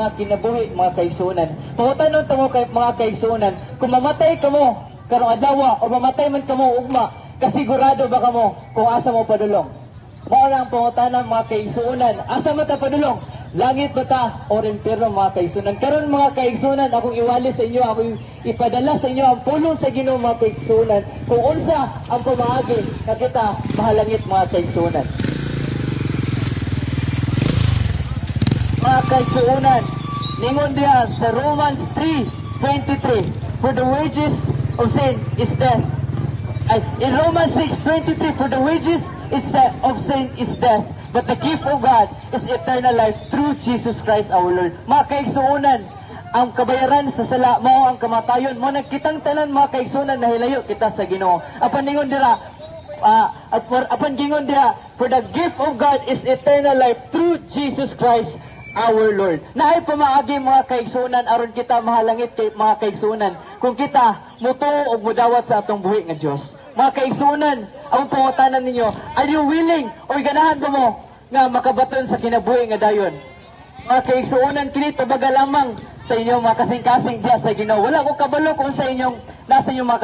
mga kinabuhi, mga kaigsuonan. Pangutanon ta mo kay mga kaigsuonan, kung mamatay kamo karong adlaw o mamatay man kamo ugma, kasigurado ba kamo kung asa mo padulong? Mao na ang pangutana, mga kaigsuonan. Asa man ta padulong? Langit ba ta o impyerno, mga kaigsuonan? Karon, mga kaigsuonan, akong iwali sa inyo, akong ipadala sa inyo ang pulong sa Ginoo, mga kaigsuonan, kung unsa ang pamaagi nga kita mahalangit, mga kaigsuonan. Mga kaigsuonan, ningon diha sa Romans 3:23, "For the wages of sin is death." Ay, in Romans 6:23, "For the wages of sin is death, but the gift of God is eternal life through Jesus Christ our Lord." Mga kaigsuonan, ang kabayaran sa sala mao ang kamatayon. Mao nagkitang tanan, mga kaigsuonan, nahilayo kita sa Ginoo. Apan ningon dira, at apan gingon diha, "For the gift of God is eternal life through Jesus Christ our Lord." Naay pamaagi, mga kaigsuonan, aron kita mahalangit kay mga kaigsuonan, kung kita mutuo og mudawat sa atong buhi nga Dios. Mga kaigsuonan, ang pangutanan ninyo, are you willing or ganahan ba mo nga makabaton sa kinabuhi nga dayon? Mga kaigsuonan, kini tubaga lamang sa inyong mga kasing-kasing diya sa Ginoo. Wala ko kabalo kung sa inyong nasa inyong mga